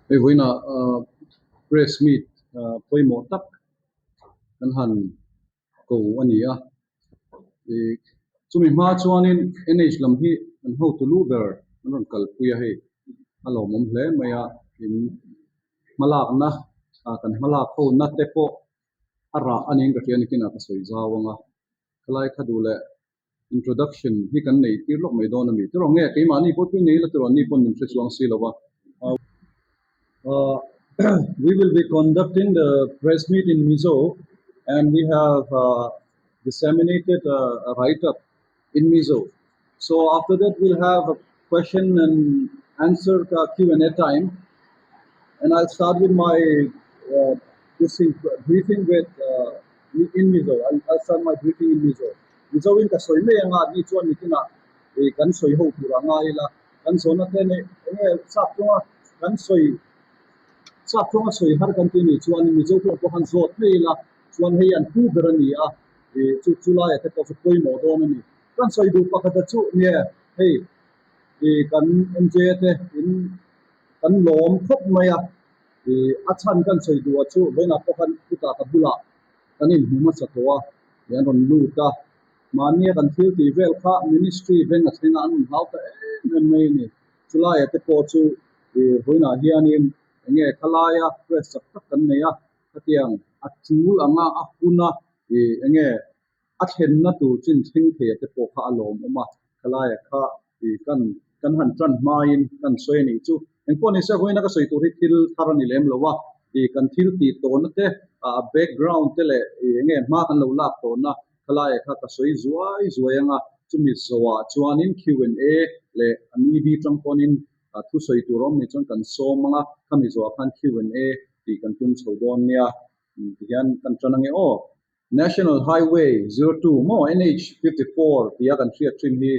Hei vawiinah press meet pawimawh tak kan han ko a ni a, ih chumi hma chuanin NH lam hi an hotu lu ber an rawn kalpui a hei a lawmawm hle mai a, in hmalakna ah kan hmalak ho na te pawh a rah a niin ka hria a ni kinah ka sawi zau ang a, khalai kha duh leh introduction hi kan nei tir lawk mai dawn a ni. Tiraw nge keimahni pawh tui nei la tiraw ni pawn min hre chuang si lo va. Uh, we will be conducting the press meet in Mizo and we have uh, disseminated a, a write-up in Mizo. So after that we'll have a question and answer uh, Q&A time. And I'll start with my uh, this thing, briefing with uh, in Mizo. I'll, I'll start my briefing in Mizo. Mizo in ka sawi mai anga ni chuan nikinah eh, kan sawi ho tur a ngai ila kan zawhna te enge sap tawnga kan sawi sap tawnga sawi har kan ti ni chuan Mizo pawh pawh han zawt mai ila chuan hei an pu ber a ni a eh, chu chu laia te pawh chu pawimawh dawn a ni. Kan sawi duh pakhat a chu nge hei eh, kan MJ te in kan lawm khawp mai a eh, a chhan kan sawi duh a chu vawiinah pawh khan chutah ka bulah kan inhmu hmasa tawh a, ih an rawn lut a, mahnia kan thil tih vel kha ministry veng a thleng a an rawn hlau ta em em mai a ni. Chulaia te pawh chu ih vawiinah hianin eng nge khalaia press chak tak kan nei a, khatiang a tul anga a hun a ih eng nge a thlenna tur chin thleng thei a te pawh kha a lawmawm a, khalaia kha ih kan kan han tan hmain kan sawi a nih chu. Engpawh ni se vawiina ka sawi tur hi thil thar a ni lem lo a, ih kan thil tih tawhna te ah background te leh ih eng nge hma kan lo lak tawhna khalaia kha ka sawi zuai zuai ang a, chumi zawhah chuanin Q and A leh an ED tang pawnin thu sawi tur awm ni chuan kan sawm ang a, khami zawhah khan Q and A tih kan tum chho dawn nia tihian kan tan ange aw. National Highway 02 maw NH 54 tia kan hriat thin hi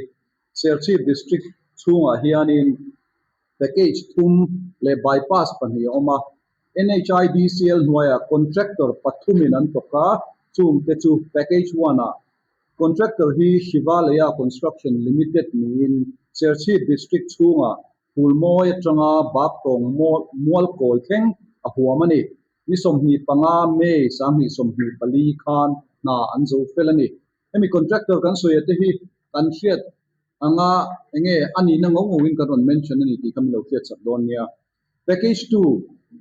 Serchhip District chhungah hianin package thum leh bypass pahnih a awm a. NHIDCL hnuaiah contractor pathumin an thawk a, chungte chu package one ah contractor hi Shivalaya Construction Limited niin Serchhip District chhungah Phulmawi atanga Baktawng Mualkawi thleng a huam a ni. Ni 25 May 2024 khan hna an zo fel a ni. Hemi contractor kan sawi te hi kan hriat anga enge a nihna ngo ngoin kan rawn mention a ni tih kha min lo hriat chak dawn nia. Package two,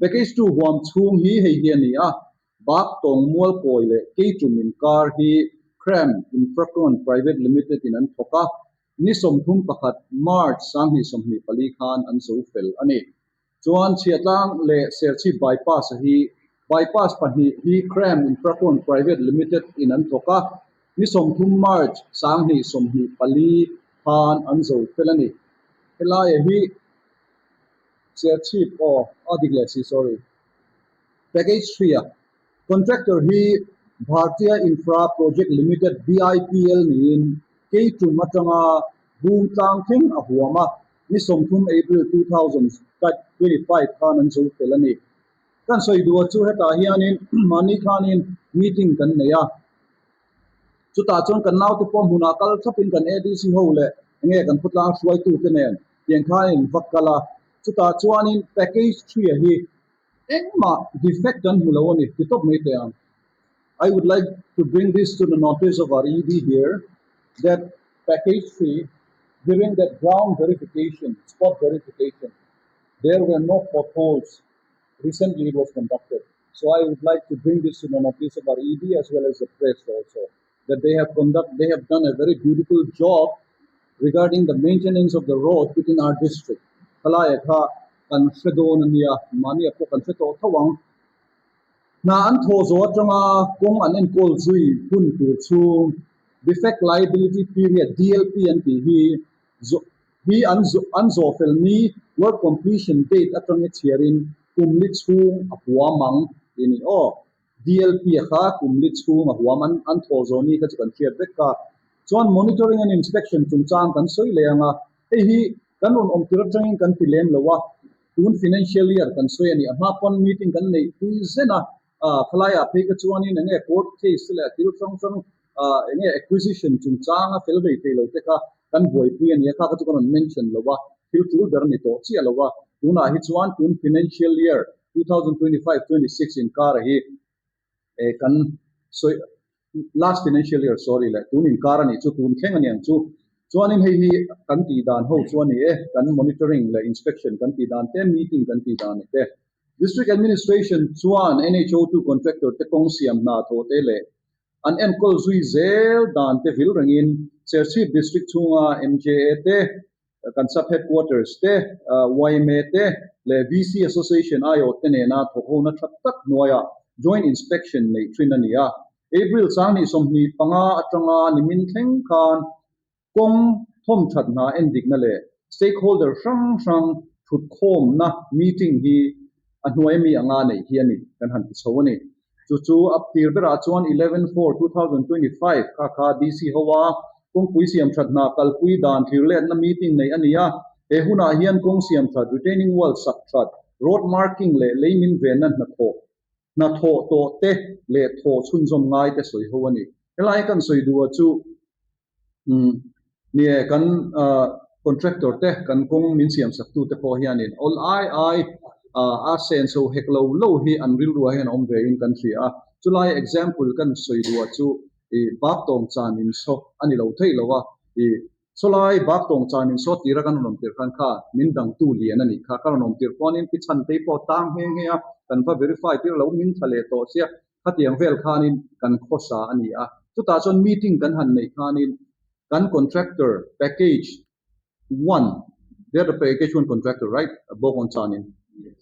Package two huam chhung hi hei hi a ni a, Baktawng Mualkawi leh Keitum inkar hi Cram Infracon Private Limited in an thawk a, ni 31 March 2024 khan an zo fel a ni. Chuan Chhiatlang leh Serchhip Bypass a hi Bypass pahnih hi Cram Infracon Private Limited in an thawk a, ni 30 March 2024 khan an zo fel a ni. Helaia hi Serchhip aw a dik leh si sorry. Package 3 a Contractor hi Bhartiya Infra Project Limited, BIPL, niin Keitum atanga Bungtlang thleng a huam a, ni 30 April 2025 khan an zo fel a ni. Kan sawi duh chu hetah hianin mahni khanin meeting kan nei a, chutah chuan kan naute pawh hmunah kal thlapin kan ADC ho leh enge kan khawtlang hruaitute nen tiang khanin va kal a, chutah chuanin package 3 a hi engmah defect kan hmu lo a ni ti tawp mai teh ang. I would like to bring this to the notice of our ED here that package 3 during that ground verification, spot verification, there were no potholes. Recently it was conducted. So I would like to bring this to the notice of our ED as well as the press also, that they have conduct, they have done a very beautiful job regarding the maintenance of the road within our district. Khalai kha kan hre dawn a nia, mahni a pawh kan hre tawh tho ang. Hna an thaw zo atanga kawng an enkawl zui hun tur chhung defect liability period DLP an tih hi hi an an zawh fel ni work completion date atanga chhiarin kum li chhung a huam ang tih a ni aw. DLP a kha kum li chhung a huam an an thaw zo ni kha chu kan hriat vek a. Chuan monitoring and inspection chungchang kan sawi leh ang a, hei hi kan rawn awm tir atangin kan ti lem lo a, tun financial year kan sawi a ni. A hma pawn meeting kan neih pui zen a, khalaiah phei kha chuanin eng nge court case te leh thil hrang hrang eng nge acquisition chungchang a fel vei thei lo te kha kan buaipui a ni a, kha kha chu kan rawn mention lo a, thil tul ber a ni tawh chiah lo a. Tunah hi chuan tun financial year 2025-26 inkara hi kan sawi last financial year sorry leh tun inkar a nih chu tun thleng a ni ang chu. Chuanin hei hi kan tih dan ho chu a ni e, kan monitoring leh inspection kan tih dan te, meeting kan tih dan te. District Administration chuan NHO2 contractor te kawng siam hna thawh te leh an enkawl zui zel dan te vil rengin Serchhip District chhunga MJA te, kan Sub Headquarters te, yma te leh VC Association aiawh te nena thawkhona tha tak hnuaiah Joint Inspection neih thin a ni a. April 2025 atanga nimin thleng khan kawng thawmthat hna endikna leh stakeholder hrang hrang thutkhawmna meeting hi a hnuai mi anga neih hi a ni kan han ti chho a ni. Chu chu a tir berah chuan 11/4/2025 kha kha DC hoa kawngpui siamthat hna kalpui dan thirletna meeting neih a ni a. He hunah hian kawng siamthat, retaining wall sak that, road marking leh leimin venna hnathawh hnathawh tawh te leh thaw chhunzawm ngai te sawi ho a ni. Helai kan sawi duh a chu Ni e, kan contractor te, kan kawng min siam sak tu te pawh hianin awl ai ai a senso hek lo lo hi an rilruah hian a awm ve in kan hria a. Chulai example kan sawi duah chu i bak tawng chan in saw a ni lo thei lo a, i chulai bak tawng chan in saw tira kan rawn awm tir khan kha min dang tu lian a nih kha. Ka rawn awm tir pawhin pi chhan te pawh tang nghe nghe a, kan va verify tir lo min thla leh tawh sia. Khatiang vel khanin kan khawsa a ni a, chutah chuan meeting kan han neih khanin kan contractor package one, they are the package one contractor right, Bawkawn chuanin,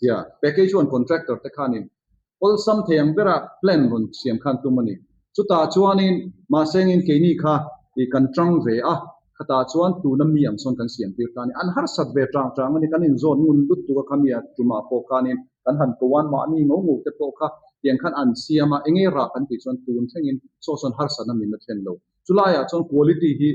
yeah, package one contractor te khanin awlsam thei ang bera plan rawn siam khan tum a ni. Chutah chuanin mahse engin keini kha i kan tang ve a, khatah chuan tuna mi ang sawn kan siam tir ta a ni. An harsat ve tang tang a ni, kan inzawn ngun lutuk a khami a tumah pawh khanin kan han ko a, mahni ngo ngo te pawh kha tiang khan an siam a, enge rah kan tih chuan tun thlengin saw sawn harsatna min la thlen lo. Chulaiah chuan quality hi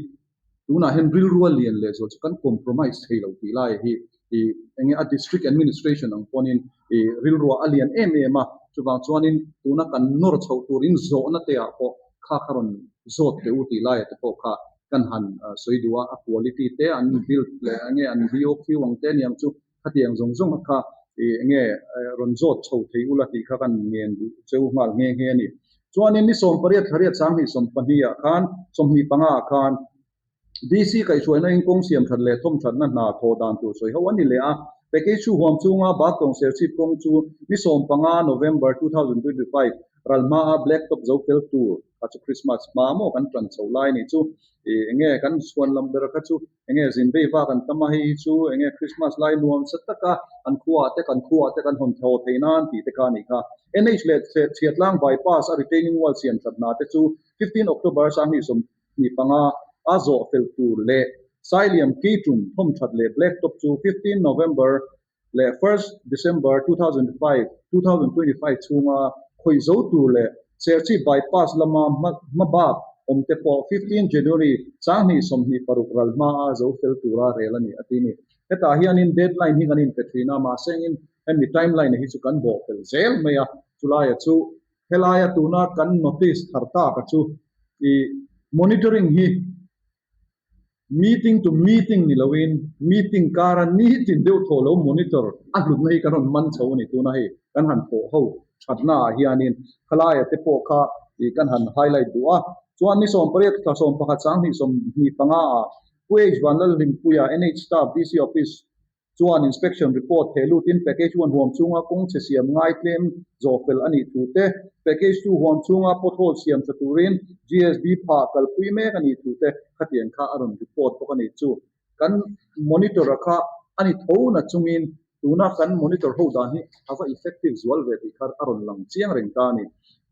tunah hian rilrua lian leh zual chu kan compromise thei lo tih lai hi i enge a district administration ang pawnin i rilrua a lian em em a, chuvang chuanin tuna kan nawr chhoh turin zawhna te ah pawh kha kha rawn zawt teh u tih laiah te pawh kha kan han sawi duh a, a quality te an build leh enge an BOQ ang te aniang chu Khatiang zawng zawng a kha i enge rawn zawt chho thei ula tih kha kan ngen duh cheu nghal nghe nghe a ni. Chuanin ni 18 thariat 20 ah khan 25 ah khan DC kaihhruaina in kawng siam that leh thawm thatna hna thawh dan tur sawi ho a ni leh a. Package chu huam chunga Baktawng Serchhip kawng chu ni 15 November 2025 ral hmaa Black Top zo fel tur kha chu Christmas hma maw kan tan chho lai ni chu i enge kan chhuan lam ber kha chu Enge zin vei vak an tam a, hei hi chu enge Christmas lai nuam sa taka an khuaah te kan khuaah te kan hawn thaw thei nan tih te kha a nih kha. NH leh Chhiatlang bypass a retaining wall siam that hna te chu 15 October 2025 a zawh fel tur leh Sailiam Keitum thawm that leh Black Top chu 15 November leh First December 2005, 2025 chhunga khawih zo tur leh Serchhip bypass lama hmabak awm te pawh 15 January 2026 ral hmaa zo fel tura rel a ni a ti ni. Hetah hianin deadline hi kan inpe thin a, mahse engin hemi timeline hi chu kan bawh fel zel mai a, chulaia chu helaia tuna kan notice thar taka chu i monitoring hi Meeting to meeting ni loin meeting kara nitin deuh thaw lo monitor a hlutna hi kan rawn man chho a ni. Tuna hei kan han thawh ho thatna ah hianin khalaia te pawh kha ih kan han highlight duh a. Chuan ni 18 thla 11 2025 ah Pu H Vanlalhlimpuia NH Staff DC Office Chuan inspection report theh lutin package one huam chhunga kawng chhe siam ngai tlem zawh fel a nih thu te, package two huam chhunga pothole siam tha turin GSB phah kalpui mek a nih thu te khatiang kha a rawn report bawk a ni. Chu kan monitor a kha a ni tho na chungin tuna kan monitor ho dan hi a va effective zual ve tih kha a rawn lang chiang reng ta a ni.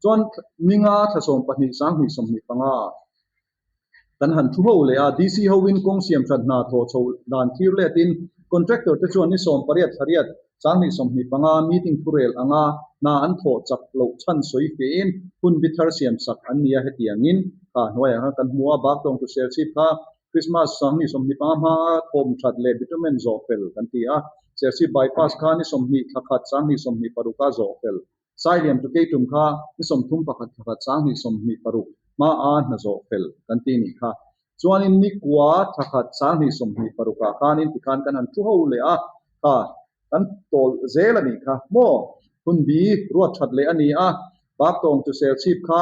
Chuan ninga thla 12 2025 ah Kan han thu ho leh a, DC hoin kawng siam that hna thawh chho dan thlir letin contractor te chuan ni 18 thariat 2025 meeting thurel anga hna an thawh chak loh chhan sawi fein hun bi thar siam sak an ni a, hetiangin kha hnuaiah khan kan hmu a, Baktawng tu Serchhip kha Christmas 2025 hmaa thawm that leh bitumen zawh fel kan ti a, Serchhip bypass kha ni 20 thla khat 2026 a zawh fel. Sailiam tu kei tum kha ni 31 thla khat 2026 hma a hna zawh fel kan ti nih kha. Chuanin ni kua thla khat 2026 ah khanin tikhan kan han thu ho leh a, kha Kan tawl zel a nih kha maw? Hun bi ruat that leh a ni a, Baktawng chu Serchhip kha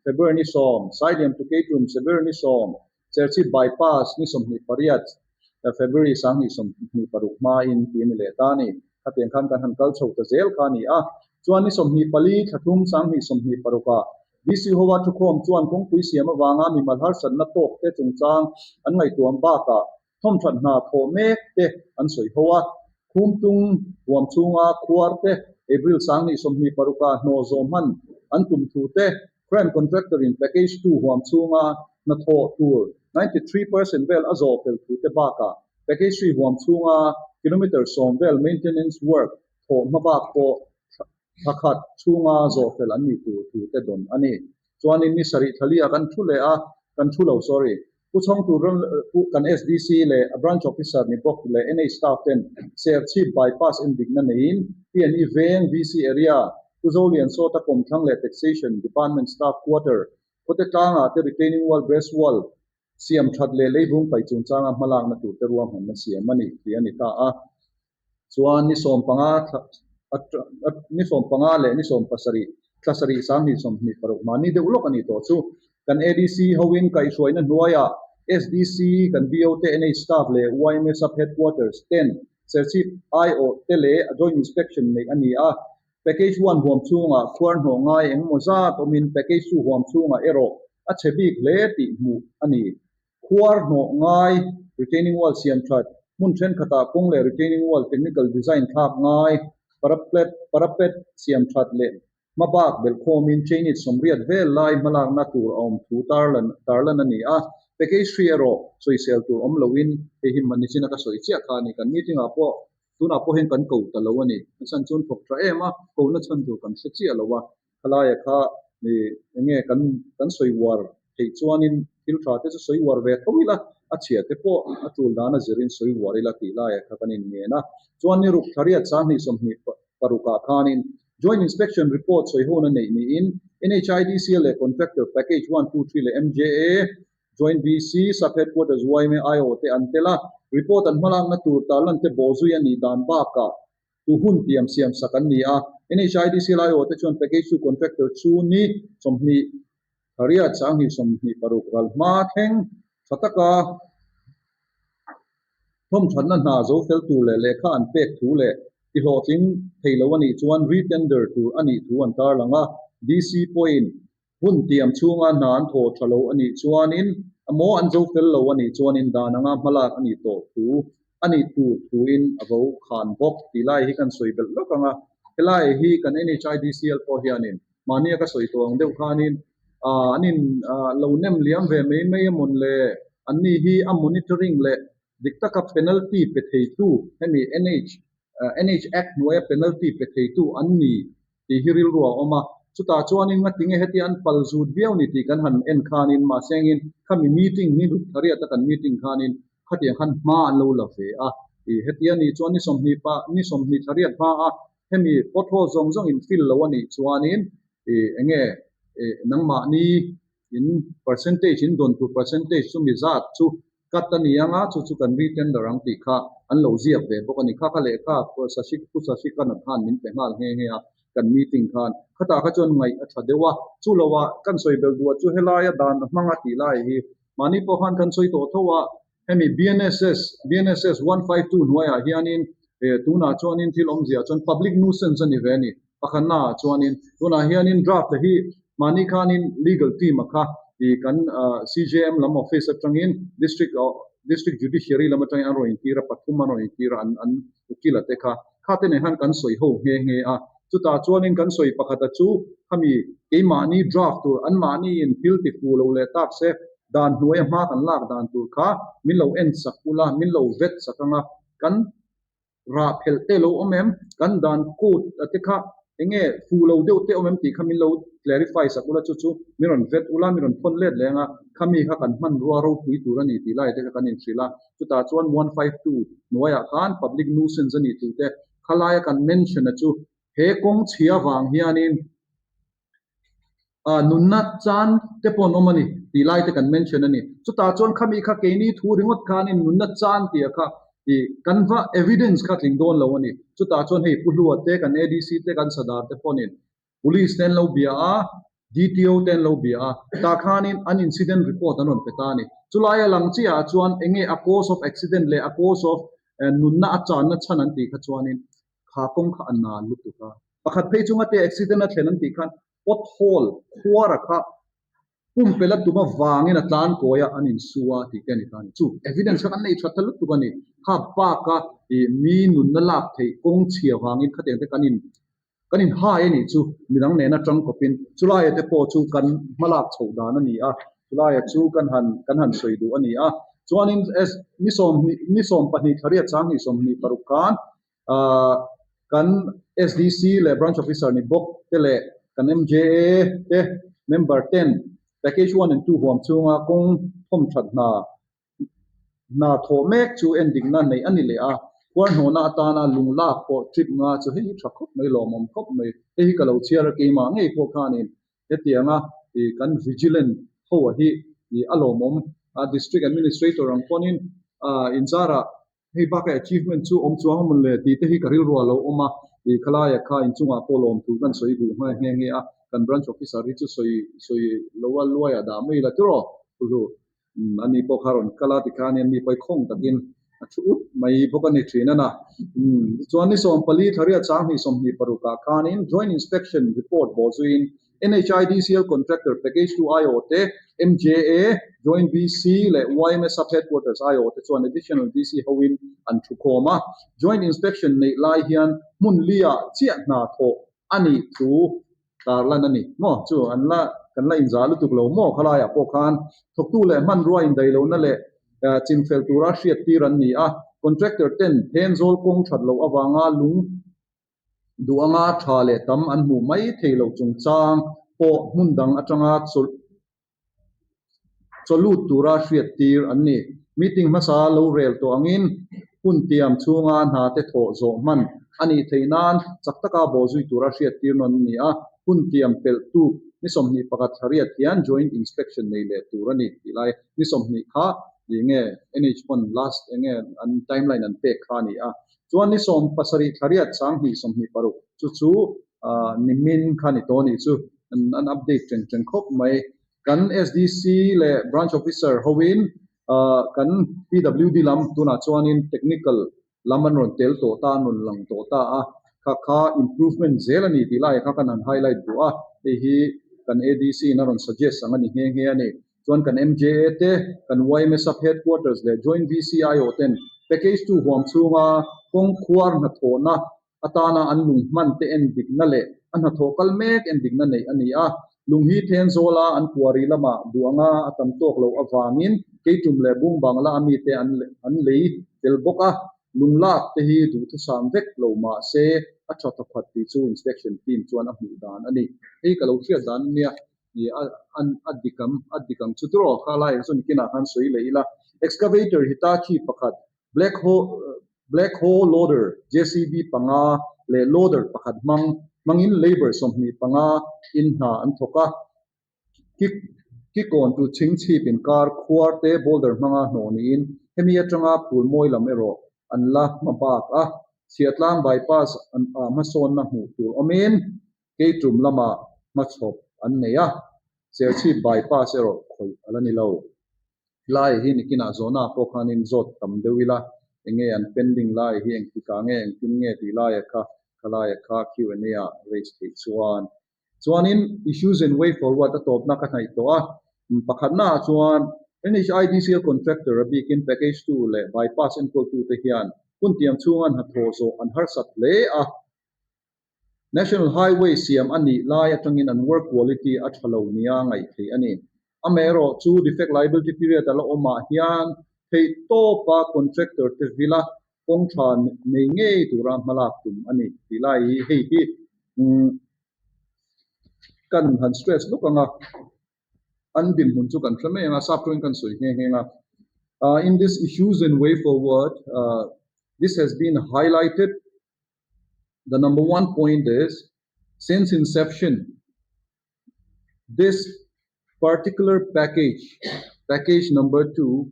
February ni 10, Sailiam to Keitum February ni 10, Serchhip Bypass ni 28, February 2026 hmain tih a ni leh ta a ni. Khatiang khan kan han kal chho ta zel kha a ni a. Chuan ni 24 thla thum 2026 ah DC Hoa thukhawm chuan kawngpui siam avanga mimal harsatna tawk te chungchang an ngaihtuam bakah thawmthat hna thawh mek te an sawi ho a. Khumtung huam chhunga khuar te April 2026 ah hnawh zawh hman an tum thu te Crime Contractor in Package 2 huam chhunga hna thawh tur 93% vel a zawh fel thu te bakah Package 3 huam chhunga kilometre 10 vel maintenance work thawh hma bak pawh thla khat chhunga zawh fel an nih tur thu te dawn a ni. Chuanin ni sarih thla li ah kan thu leh a, kan thu lo sorry. Pu Chhawngtu ram kan SDC leh a Branch Officer ni bawk leh NH staff ten Serchhip Bypass endikna neiin PNE Veng VC Area Pu Zolian Sawta Kawmthlang leh Taxation Department Staff Quarter khawte tlangah te Retaining Wall Breast Wall siam that leh leivung paih chungchanga hmalakna tur te ruahmanna siam a ni tih a ni ta a. Chuan ni 15 ni 15 leh ni 17 thla sarih 2026 mahni deuh lawk a nih tawh chu. Kan ADC hoin kaihhruaina hnuaiah SDC, kan BO te, NH staff leh yma Sub Headquarters ten Serchhip aiawh te leh a joint inspection neih a ni a. Package 1 huam chhungah khuar hnawh ngai engemaw zat awmin Package 2 huam chhungah erawh a chhe bik hle tih hmuh a ni. Khuar hnawh ngai, retaining wall siam that, hmun thenkhatah kawng leh retaining wall technical design thlak ngai, paraplet, parapet siam that leh hmabak belhkhawmin chainage 80 vel lai hmalakna tur a awm thu tarlan tarlan a ni a. Package 3 erawh sawisel tur awm loin hei hi hmanni china ka sawi chiah kha a ni. Kan meeting ah pawh tunah pawh hian kan ko ta lo a ni. A chhan chuan thawk tha em a, kohna chhan tur kan hre chiah lo a. Khalaia kha enge kan kan sawi uar theih chuanin thil tha te chu sawi uar ve tho ila, a chhia te pawh a tul dan a zirin sawi uar ila tih laia kha kan inngen a. Chuan ni ruk thla riat 2026 ah khanin Joint Inspection Report sawi hona neih niin NHIDCL leh Contractor Package 1, 2, 3 leh MJA, Joint VC, Sub Headquarters yma IO te an tel a. Report an hmalakna tur tarlan te bawhzui a nih dan bakah Tu hun tiam siam sak an ni a, NHIDC laiawh te chuan package 2 contractor chu ni 20 thariat 2026 ral hma thleng tha taka thawmthatna hna zo fel tur leh lehkha an pek thu leh tihlawhtling thei lo a nih chuan re-tender tur a nih thu an tarlang a, DC pawhin hun tiam chhunga hna an thaw tha lo a nih chuanin emaw an zo fel lo a nih chuanin dan anga hmalak a nih tawh thu a nih tur thuin a vo khan bawk tih lai hi kan sawi belh lawk ang a. Helai hi kan NHIDCL pawh hianin mahnia ka sawi tawh ang deuh khanin an in lo nem liam ve mai mai amawn le anni hi a monitoring leh dik taka penalty pe theitu hemi NH NH Act hnuaia penalty pe theitu an ni tih hi rilru a awm a. Chutah chuanin ngatinge hetia an pal zut viau ni tih kan han en khanin mahsengin khami meeting ni lut thariata kan meeting khanin khatiang khan hma an lo la ve a. Ih hetia ni chuan ni 20 pa ni 20 thariat hma a hemi pothole zawng zawng in fill lo a nih chuanin ih enge ih nangmahni in percentage in dawn tur percentage chu mi zat chu Cut a ni anga chu chu kan re-tender ang tih kha an lo ziak ve bawk a ni. Kha kha lehkha Sashik Pu Sashikana khan min pe nghal nghe nghe a kan meeting khan. Khatah kha chuan ngaih a tha deuh a, chu loah kan sawi belh duh a chu helaia dan a hmang a tih lai hi mahni pawh khan kan sawi tawh tho a, hemi BNSS, BNSS 152 hnuaiah hianin tunah chuanin thil awmzia chuan public nuisance a ni ve a ni. Pakhatna ah chuanin tunah hianin draft hi mahni khanin legal team a kha ih kan CJM lam office atangin district district judiciary lam atangin an rawn intir a, pathum an rawn intir a an an ukil a te kha. Kha te nen khan kan sawi ho nghe nghe a. Chutah chuanin kan sawi pakhata chu khami keimahni draft tur anmahni in thil ti fu lo leh tak se dan hnuaia hma kan lak dan tur kha min lo en sak ula, min lo vet sak anga kan Rah phelh te lo awm em? Kan dan code a te kha enge fuh lo deuh te awm em tih kha min lo clarify sak ula chu chu min rawn vet ula min rawn thawn let leng a, khami kha kan hmanrua ropui tur a ni tih lai te kha kan inhrilh a, chutah chuan 152 hnuaiah khan public nuisance a nih tur te khalaia kan mention a chu he kawng chhia vang hianin Nunna chan te pawh an awm a ni tih lai te kan mention a ni. Chutah chuan khami kha keini thu ringawt khanin nunna chan tih a kha. I kan va evidence kha tling dawn lo a ni. Chutah chuan hei Pu Hlua te, kan ADC te, kan Sadar te pawhin Police te an lo bia a, DTO te an lo bia a, tah khanin an incident report an rawn pe ta a ni. Chulaia lang chiahah chuan enge a cause of accident leh a cause of nunna a channa chhan an tih kha chuanin kha kawng kha a nal lutuk a. Pakhat phei chunga te accident a thlen an tih khan pothole khuara kha Pumpelh a tum avangin a tlan kawi a, an insu a tih te a ni ta a ni. Chu evidence kha kan nei tha ta lutuk a ni. Kha baka ih mi nunna lak theih kawng chhia vangin khatiang te kan in kan inhai a nih chu midang nena tang kawpin chulaia te pawh chu kan hmalak chhoh dan a ni a, chulaia chu kan han kan han sawi duh a ni a. Chuanin ni sawmhnih ni sawmpahnih thariat sanghnih 26 khan ah kan SDC leh Branch Officer ni bawk te leh kan MJA te member ten Package 1 and 2 huam chhunga kawng thawmthat hna hna thawh mek chu endikna neih a ni leh a, khuar hnawhna atana lung lak pawh trip nga chu hei hi tha khawp mai, lawmawm khawp mai. Hei hi ka lo chhiar a, keimah ngei pawh khanin hetianga ih kan vigilant ho a hi ih a lawmawm a, District Administrator ang pawnin ah inzarah Hei bakah achievement chu awm chuang amawn le tih te hi ka rilru a lo awm a, ih khalaia kha inchungah pawh lawm thu kan sawi duh nghal nghe nghe a, kan branch officer hi chu sawi sawi lo a luai a dah mai la tiraw Ru umm ani pawh kha rawn kal a tikhan hian mi pawikhawng takin a thu ut mai bawk a ni thin a na. Umm tichuan ni 14 thariat 20 26 ah khanin joint inspection report bawhzuiin NHIDCL Contractor Package 2 aiawh te, MJA, Joint VC leh yma Sub Headquarters aiawh te chuan Additional DC hoin an thukhawm a. Joint Inspection neih lai hian hmun liah chiah hna thawh a nih thu tarlan a ni maw? Chu an la kan la inzah lutuk lo maw? Khalaiah pawh khan thawktu leh hmanrua indaihlohna leh chinfel tura hriattir an ni a. Contractor ten Thenzawl kawng that loh avanga lung Duh anga tha leh tam an hmuh mai thei loh chungchang pawh hmun dang atanga chawlut tura hriattir an ni. Meeting hmasa lo rel tawh angin hun tiam chhunga hna te thawh zawh hman a nih theih nan chak taka bawhzui tura hriattir nawn a ni a, hun tiam pelh tuk ni 21 thla riat hian joint inspection nei leh tur a ni tih lai ni 20 kha ih nge NH pawn last eng nge an timeline an pek kha a ni a. Chuan ni 17 thla riat 2026 chu chu nimin kha ni tawh nih chu an update teng teng khawp mai. Kan SDC leh Branch Officer hoin kan PWD lam tunah chuanin technical lam an rawn tel tawh ta, an rawn lang tawh ta a, kha kha improvement zel a ni tih lai kha kan han highlight duh a, hei hi kan ADC in a rawn suggest ang a ni nghe nghe a ni. Chuan kan MJA te, kan yma Sub Headquarters leh Joint VCIO ten Package 2 huam chhunga kawng khuar hnathawhna atana an lung hman te en dikna leh a hnathawh kal mek en dikna neih a ni a. Lung hi Thenzawla an quarry lamah duh anga a tam tawk loh avangin Keitum leh Bungbangla a mite an an lei tel bawk a. Lung lak te hi duhthusam vek lo mah se a tha thawkhat tih chu inspection team chuan a hmuh dan a ni. Hei ka lo hriat dan ania. Ni a an a dik ang a dik ang chu tiraw kha lai ang chuan nikinah khan sawi leh ila excavator Hitachi pakhat black hole black hole loader JCB panga leh loader pakhat hmang hmangin labour 25 in hna an thawk a kick kikawn tu chhingchhip inkar khuar te boulder hmanga hnawh niin hemi atanga phul mawi lam erawh an la hma bak a chhiatlang bypass an ah hmasawnna hmuh tur awmin Keitum lamah hmachhawp an nei a, Serchhip bypass erawh khawih a la ni lo. Lai hi nikinah zawhna pawh khanin zawt tam deuh ila, enge an pending lai hi engtikah nge engtin nge tih laia kha khalaia kha Q&A ah raise theih chuan. Chuanin issues and way forward a tawpna ka hnaih tawh a, pakhatnaah chuan NHIDCL contractor a bikin package 2 leh bypass enkawltute hian hun tiam chhunga hnathawh zawh an harsat hle a, National Highway siam a nih lai atangin an work quality a tha lo nia ngaih theih a ni. Amaherawh chu defect liability period a la awmah hian theih tawpa contractor te vila kawng tha nei ngei tura hmalak tum a ni tih lai hi hei hi kan han stress luk ang a, an dinhmun chu kan hre mai ang a, sap tawngin kan sawi nghe nghe ang a. In this issues and way forward, this has been highlighted. The number one point is, since inception, this particular package, package number 2,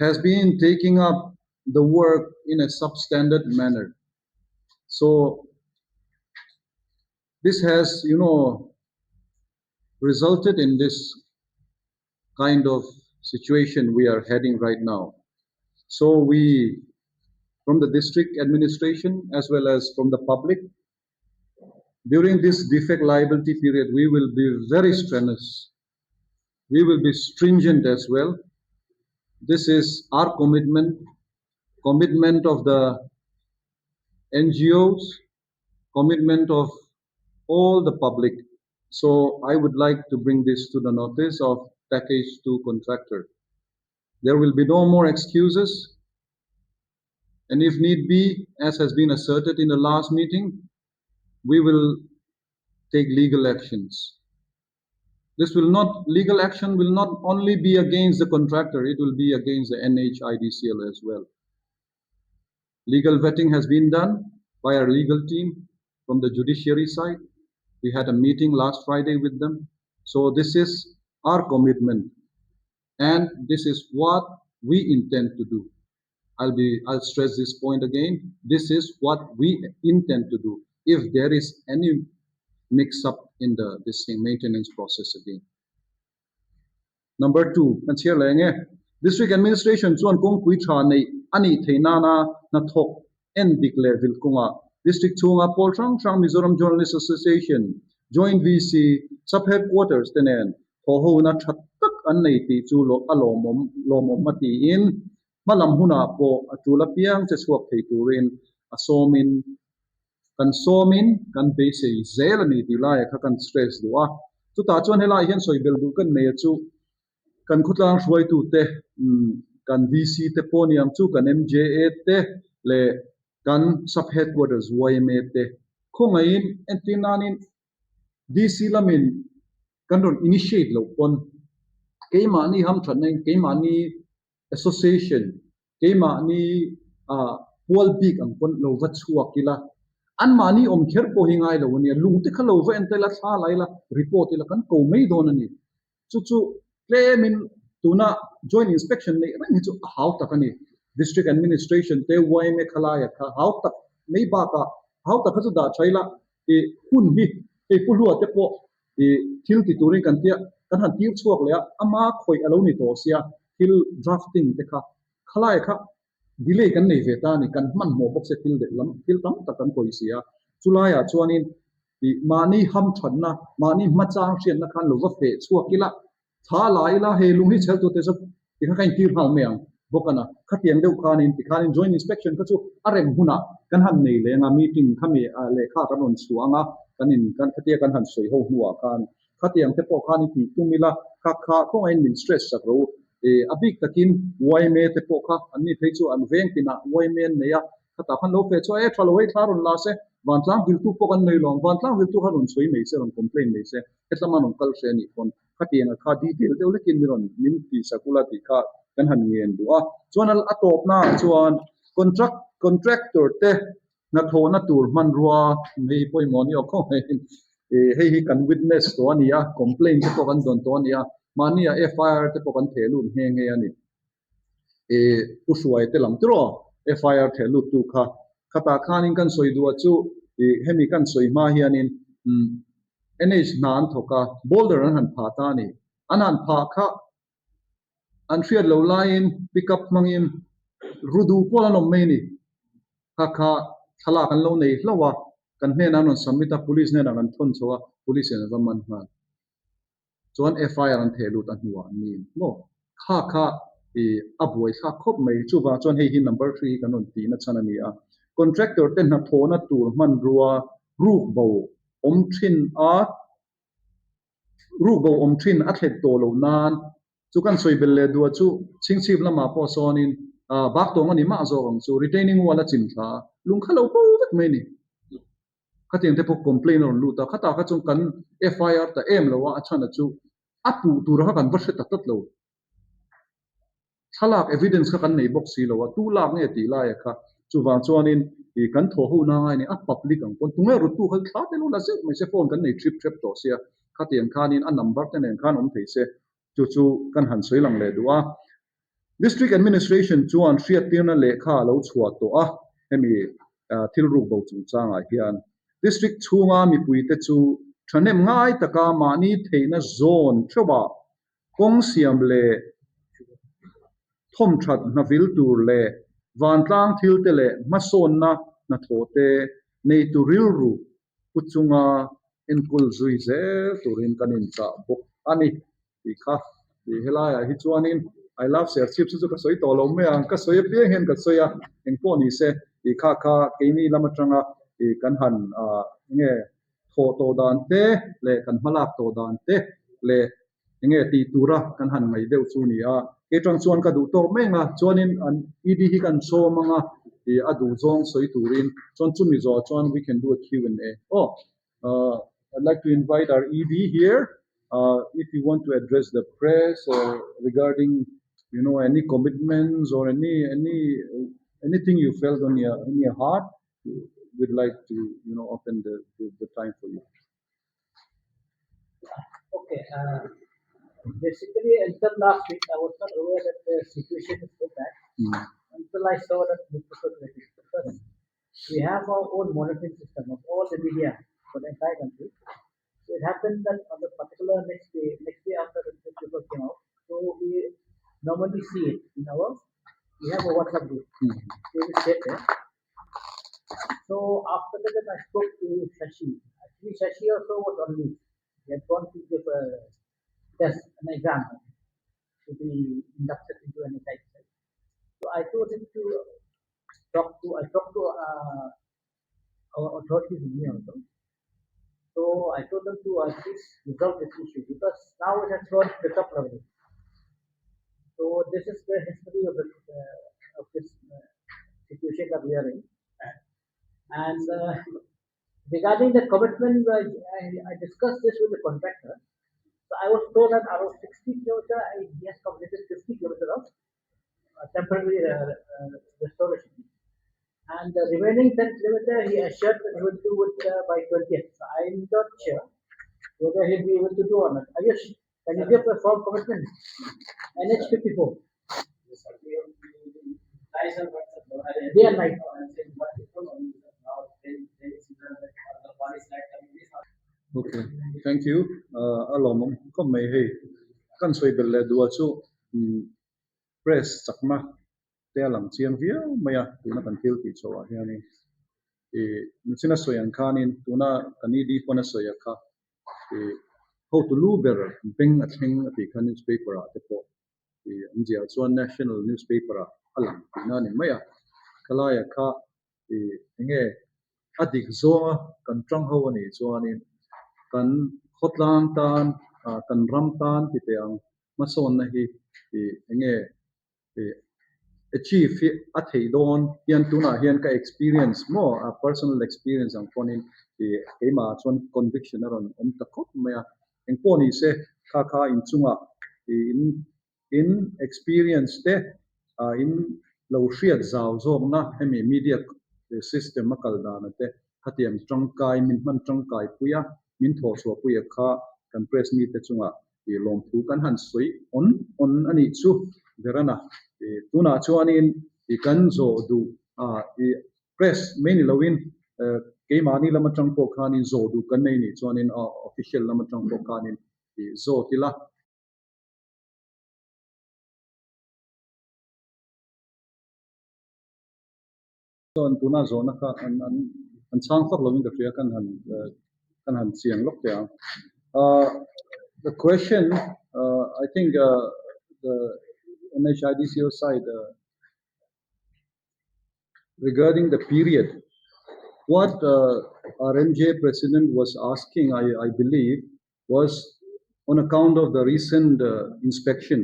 has been taking up the work in a substandard manner. So this has, resulted in this kind of situation we are heading right now. So we, from the district administration as well as from the public, during this defect liability period, we will be very strenuous. We will be stringent as well. This is our commitment, commitment of the NGOs, commitment of all the public. So I would like to bring this to the notice of package 2 contractor. There will be no more excuses. And if need be, as has been asserted in the last meeting, we will take legal actions. This will not, legal action will not only be against the contractor, it will be against the NHIDCL as well. Legal vetting has been done by our legal team from the judiciary side. We had a meeting last Friday with them. So this is our commitment and this is what we intend to do. I'll stress this point again. This is what we intend to do if there is any mix up in the this thing, maintenance process again. Number 2, kan chhiar leh nge district administration chuan kawngpui tha nei ani theina na na thawk en dik leh vil kawnga district chhunga pawl hrang hrang Mizoram Journalist Association Joint VC sub headquarters te nen thaw ho na tha tak an nei tih chu a lawmawm lawmawm a tiin hmalam hunah pawh a tul apiang che chhuak thei turin a sawmin kan sawmin kan beisei zel a ni tih laiah kha kan stress duh a. Chutah chuan helaiah hian sawi bel duh kan nei a chu kan khawtlang hruaitute kan VC te pawh ni ang chu kan MJA te leh kan sub headquarters YMA te khawngaihin entir nanin DC lamin kan rawn initiate loh pawn keimahni hamthatna in keimahni association keimahni pual bik ang pawn lo va chhuak ila anmahni awm kher pawh hi ngai lo a nia lung te kha lo va en ta ila thla la ila report ila kan ko mai dawn a ni chu chu tlemin tuna joint inspection neih reng hi chu a hau tak a ni district administration te YMA khalaia kha hau tak mai bakah hau tak kha chu dah tha ila i hun hi hei pu hlua te pawh i thil ti turin kan tia kan han tir chhuak leh a ama khawih a lo ni tawh sia thil drafting te kha khalai kha delay kan nei ve ta a ni kan hmanhmawh bawk se thil deuh lam thil tam tak kan kawi si a chulaiah chuanin i mahni hamthatna mahni hmachang hriatna khan lo va feh chhuak ila Thla la ila hei lung hi chhel tute chu tikha ka intir nghal mai ang bawk a na. Khatiang deuh khanin tikhanin joint inspection kha chu a rem hunah kan han nei leng a, meeting khami lehkha kan rawn chhuah ang a, kan in kan khatia kan han sawi ho hnuah khan khatiang te pawh khan i tih tum ila kha kha khawngahin min stress sak ro. A bik takin YMA te pawh kha anni phei chu an veng tinah YMA an nei a, Khatah khan lo feh chu e tha lo hei thla rawn la se, vantlang viltu pawh kan nei lo ang, vantlang viltu kha rawn sawi mai se, rawn complain mai se, hetlama rawn kal hre a nih pawn khatiang a kha detail deuh hlekin mi rawn min ti sak ula tih kha kan han ngen duh a. Chuan a tawpna ah chuan contract contractor te hnathawhna tur hmanrua hei hi pawimawh a ni awk khawp mai, hei hi kan witness tawh a ni a, complain te pawh kan dawn tawh a ni a, mahni ah FIR te pawh kan theh lut nghe nghe a ni. Pu Hruai te lam tiraw FIR theh lut tu kha khatah khanin kan sawi duh a chu hemi kan sawi hma hianin NH hna an thawk a boulder an han phah ta a ni. An han phah kha an hriat lo laiin pick up hmangin rudu pawl an awm mai a ni. Kha kha thlalak an lo nei hlauh a kan hnenah an rawn submit a police hnenah kan thawn chho a police in an va man nghal. Chuan FIR an theh lut a hnuah an ni maw? Kha kha i a buai thlak khawp mai. Chuvang chuan hei hi number 3 hi kan rawn tihna chhan a ni a. Contractor te hnathawhna tur hmanrua ruk bo awm thin a ruk bo awm thin a thlet tawh loh nan chu kan sawi bel leh duah chu chhingchhip lamah pawh sawnin bak tawng a ni mah zawk ang chu retaining wall a chim thla a lung kha lo bo vek mai a ni. Khatiang te pawh complain a rawn lut a, khatah kha chuan kan FIR ta em lo a, a chhan a chu a puh tur kha kan va hre ta tlat lo. Thlalak evidence kha kan nei bawk si lo a, tu lak nge tih laia kha chuvang chuanin ih kan thaw ho na ngai ni a public ang pawn tunge ruttu kha thla te lo la zeuh mai se phone kan nei trip tep tawh sia, khatiang khanin a number te nen khan awm thei se chu chu kan han sawi lang leh duh a. District Administration chuan hriattirna lehkha a lo chhuah tawh a, hemi thil ruk bo chungchangah hian District chhunga mipuite chu thahnem ngai taka mahni theihna zawn theuhah kawng siam leh thawmthat hnavil tur leh vantlang thilte leh hmasawnna hnathawhte neitu rilru pu chunga enkawl zui zel turin kan inchah bawk a ni tih kha i helaiah hi chuanin I love Serchhip chu chu ka sawi tawh lo mai ang, ka sawi apiang hian ka sawi a, engpawh ni se tih kha kha keini lam atanga i kan han enge thawh tawh dan te leh kan hmalak tawh dan te leh enge tih tura kan han ngaih deuh chu ni a, kei tang chuan ka duh tawk mai ang a, chuanin an ED hi kan sawm ang a, ih a duh zawng sawi turin chuan chumi zawh chuan we can do a Q&A. Aw, I'd like to invite our ED here if you want to address the press or regarding you know any commitments or any any anything you felt on your in your heart we'd like to you know open the the, the time for you. Okay. Basically, until last week, I was not aware that the situation is so bad until I saw that newspaper clipping. Because we have our own monitoring system of all the media for the entire country. So it happened that on the particular next day after the newspaper came out, so we normally see it in our, we have a WhatsApp group. So it is shared there. So after that, I spoke to Shashi. Actually, Shashi also was on leave. He had gone to give a test, an exam, to be inducted into an SI. So I told him to talk to, I talked to our authorities in here also. So I told them to at least resolve this issue because now it has gone to the top level. So this is the history of this situation that we are in. And regarding the commitment, I discussed this with the contractor. So I was told that out of 60 kilometers, he has completed 50 kilometers of temporary restoration. And the remaining 10 kilometers, he assured that he will do it by 20th. So I'm not sure whether he'll be able to do or not. Ayush, can you give a firm commitment? NH 54. Day and night. Okay, thank you. A lawmawm khawp mai hei. Kan sawi belh leh duh ah chu press chakna te a lang chiang viau mai a, tuna kan thil tih chhoh ah hianin ih nichina sawi ang khanin tuna kan ED pawn a sawi a kha ih hotu lu ber beng a thleng a tih kha newspaper ah te pawh ih an ziah chuan national newspaper ah a lang tihna a ni mai a, khalai ah kha ih enge a dik zawnga kan tang ho a nih chuanin kan khawtlang tan ah kan ram tan ti teh ang hmasawnna hi ih enge ih achieve hi a theih dawn hian tunah hian ka experience maw a personal experience ang pawhin ih keimah ah chuan conviction a rawn awm ta khawp mai a, engpawh ni se kha kha inchungah ih in in experience te ah in lo hriat zau zawkna hemi media system a kal dana te khatiang tangkai min hman tangkai pui a, min thawh chhuah pui a kha kan press mite chungah ih lawmthu kan han sawi awn awn a nih chu Verana ih tunah chuanin ih kan zawh duh a ih press mai ni loin keimahni lam atang pawh khanin zawh duh kan nei nih chuanin official lam atang pawh khanin ih zawt ila. Chuan tuna zawhna kha an an an chhang fak lovin ka hria kan han kan han chiang lawk teh ang. The question I think the NHIDCL side regarding the period what our MJ president was asking I I believe was on account of the recent inspection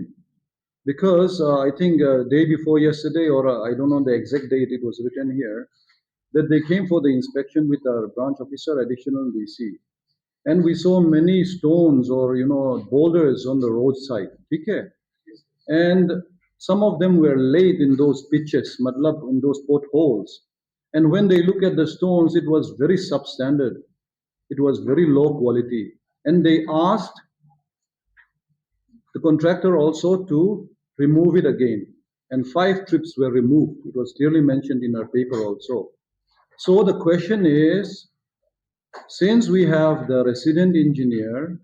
because I think day before yesterday or I don't know the exact date it was written here that they came for the inspection with our branch officer additional DC and we saw many stones or you know boulders on the roadside okay and some of them were laid in those pitches matlab in those potholes and when they look at the stones it was very substandard it was very low quality and they asked the contractor also to remove it again. And five trips were removed. It was clearly mentioned in our paper also. So the question is, since we have the resident engineer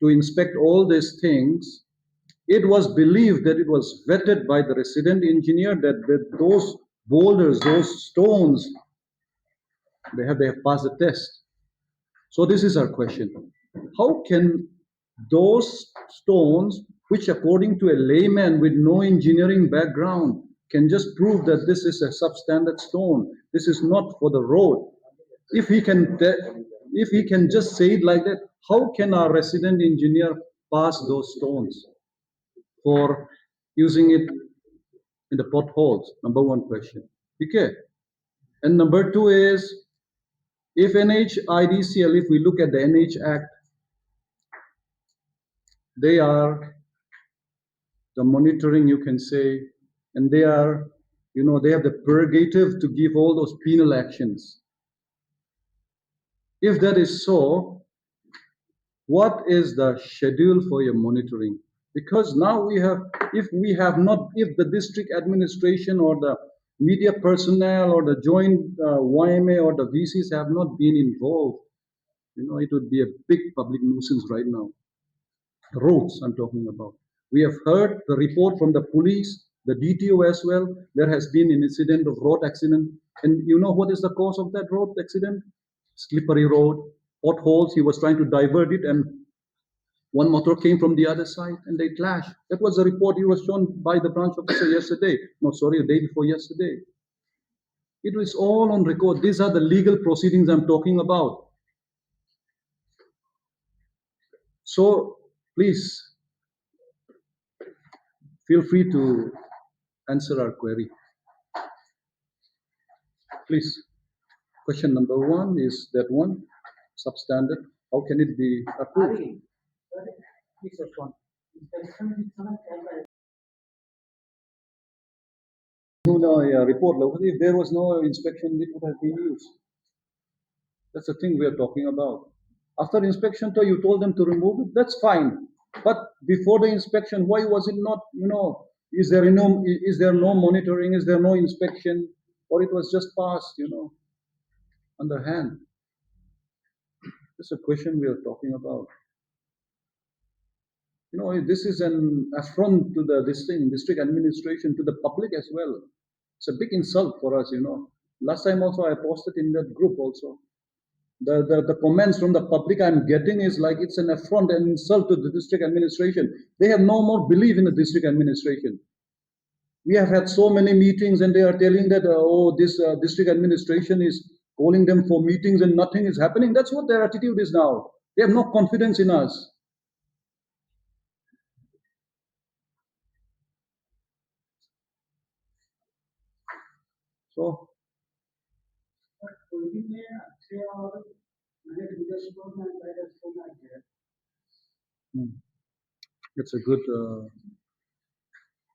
to inspect all these things, it was believed that it was vetted by the resident engineer that those boulders, those stones, they have passed the test. So this is our question. How can those stones, which according to a layman with no engineering background, can just prove that this is a substandard stone, this is not for the road. If he can just say it like that, how can our resident engineer pass those stones for using it in the potholes? Number one question. Okay. And number two is, if NHIDCL, if we look at the NH Act, they are the monitoring, you can say, and they are, they have the prerogative to give all those penal actions. If that is so, what is the schedule for your monitoring? Because now we have, if we have not, if the district administration or the media personnel or the joint YMA or the VCs have not been involved, it would be a big public nuisance right now. The roads I'm talking about. We have heard the report from the police, the DTO as well. There has been an incident of road accident. And you know what is the cause of that road accident? Slippery road, potholes. He was trying to divert it and one motor came from the other side and they clashed. That was the report he was shown by the branch officer yesterday. No, sorry, the day before yesterday. It was all on record. These are the legal proceedings I'm talking about. So please feel free to answer our query. Please. Question number one is that one, substandard. How can it be approved? Please respond. No, yeah, report. If there was no inspection, it would have been used. That's the thing we are talking about. After inspection, you told them to remove it. That's fine. But before the inspection, why was it not, is there no monitoring? Is there no inspection? Or it was just passed, underhand? That's a question we are talking about. This is an affront to the district administration, to the public as well. It's a big insult for us. Last time also I posted in that group also. The comments from the public I'm getting is like it's an affront and insult to the district administration. They have no more belief in the district administration. We have had so many meetings and they are telling that, oh, this district administration is calling them for meetings and nothing is happening. That's what their attitude is now. They have no confidence in us. So, It's a good,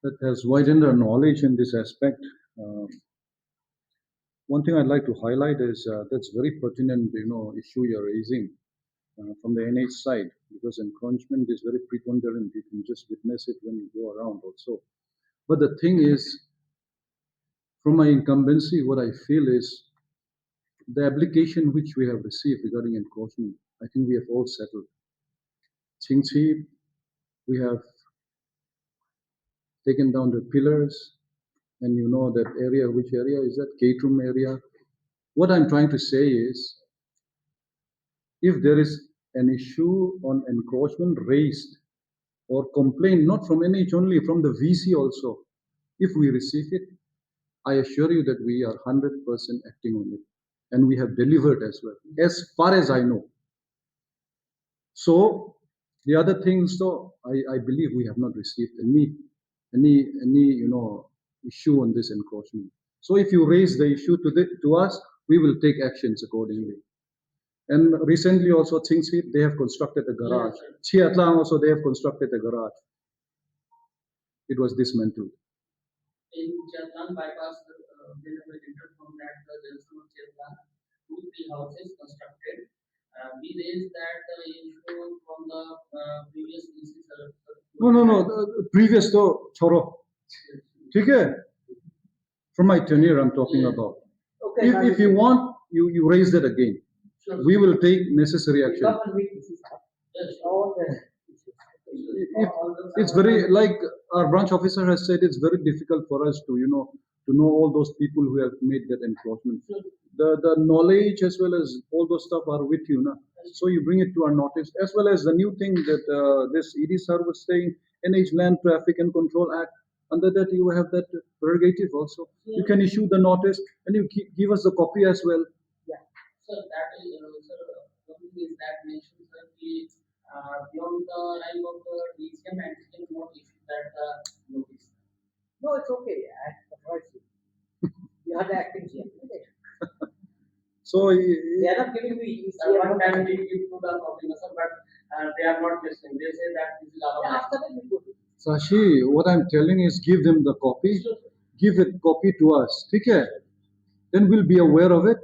that has widened our knowledge in this aspect. One thing I'd like to highlight is that's very pertinent, issue you're raising from the NH side, because encroachment is very preponderant. You can just witness it when you go around also. But the thing is, from my incumbency, what I feel is the application which we have received regarding encroachment, I think we have all settled. Chingchi, we have taken down the pillars, and you know that area, which area is that? K-Room area. What I'm trying to say is, if there is an issue on encroachment raised or complaint, not from NH only, from the VC also, if we receive it, I assure you that we are 100% acting on it. And we have delivered as well, as far as I know. So the other things, though, I believe we have not received any issue on this encroachment. So if you raise the issue to us, we will take actions accordingly. And recently also, Chingchi, they have constructed a garage. Chhiatlang also, they have constructed a garage. It was dismantled. In Chhiatlang bypass, when we entered from that junction of Chhiatlang, 2-3 houses constructed. We raised that issue from the previous DC. No, no, no. The previous though, choro. ठीक है? From my tenure, I'm talking about. Okay. If, now if you want, you raise that again. Sure. We will take necessary action. Come and meet this Yes, sure. all the issues. If, All the- it's very, like our branch officer has said, it's very difficult for us to, you know, to know all those people who have made that encroachment. Sure. The knowledge as well as all those stuff are with you, na? So you bring it to our notice, as well as the new thing that this ED sir was saying, NH Land Traffic and Control Act. Under that, you have that prerogative also. You can issue the notice and you give us the copy as well. Yeah. Sir, that is, sir, one thing is that mentioned, sir, ki, beyond the rank of the DCM and CM not issue that notice. No, it's okay. I surprised you. You are the acting GM. Okay. So They are not giving me Sir, ECM. one time we give to the copy, sir, but they are not listening. They say that this is our Yeah, land. after that we go to. Sashi, what I'm telling is give them the copy. Sure, sir. Give it copy to us. ठीक है? Then we'll be aware of it.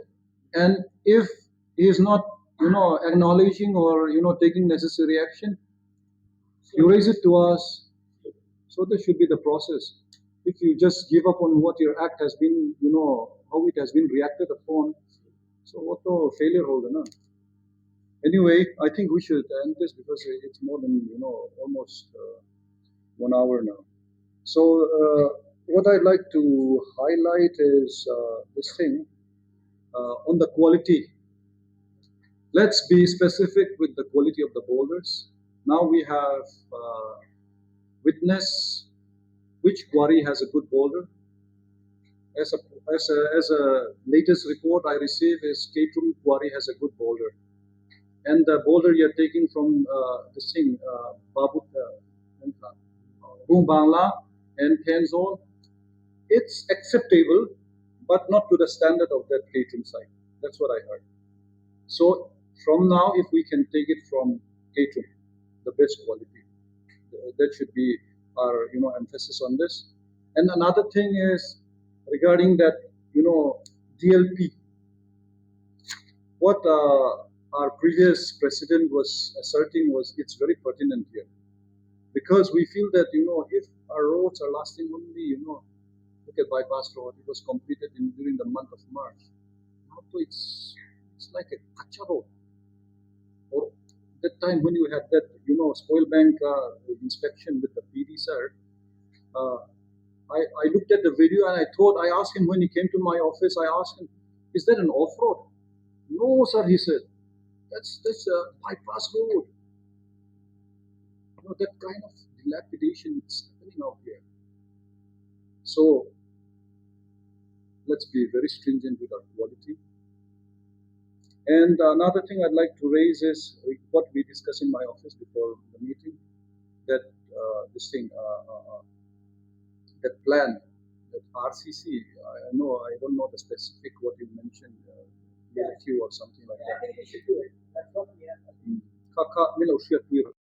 And if he is not, you know, acknowledging or, you know, taking necessary action, you raise it to us. So this should be the process. If you just give up on what your act has been, you know, how it has been reacted upon, so what the failure hoga na? Anyway, I think we should end this because it's more than, you know, almost 1 hour now. So what I'd like to highlight is this thing on the quality. Let's be specific with the quality of the boulders. Now we have witnessed which quarry has a good boulder. As a latest report I received is K2 quarry has a good boulder. And the boulder you're taking from this thing, Babu, Bangla and Tenzol, it's acceptable, but not to the standard of that K2 site. That's what I heard. So from now, if we can take it from K2, the best quality, that should be our, you know, emphasis on this. And another thing is regarding that, you know, DLP. What our previous president was asserting was it's very pertinent here, because we feel that, you know, if our roads are lasting only, you know, look at bypass road, it was completed in during the month of March. Now it's like a kacha road. Or that time when you had that, you know, spoil bank inspection with the PD sir, I looked at the video and I thought, I asked him when he came to my office, I asked him, is that an off-road? No, sir, he said, that's a bypass road. You know, that kind of dilapidation is happening out here. So let's be very stringent with our quality. And another thing I'd like to raise is what we discussed in my office before the meeting, that this thing, that plan, that RCC, I know, I don't know the specific what you mentioned, LQ or something like I that. think we should do it. That's what we have. Kaka, milo, shia, tuiro.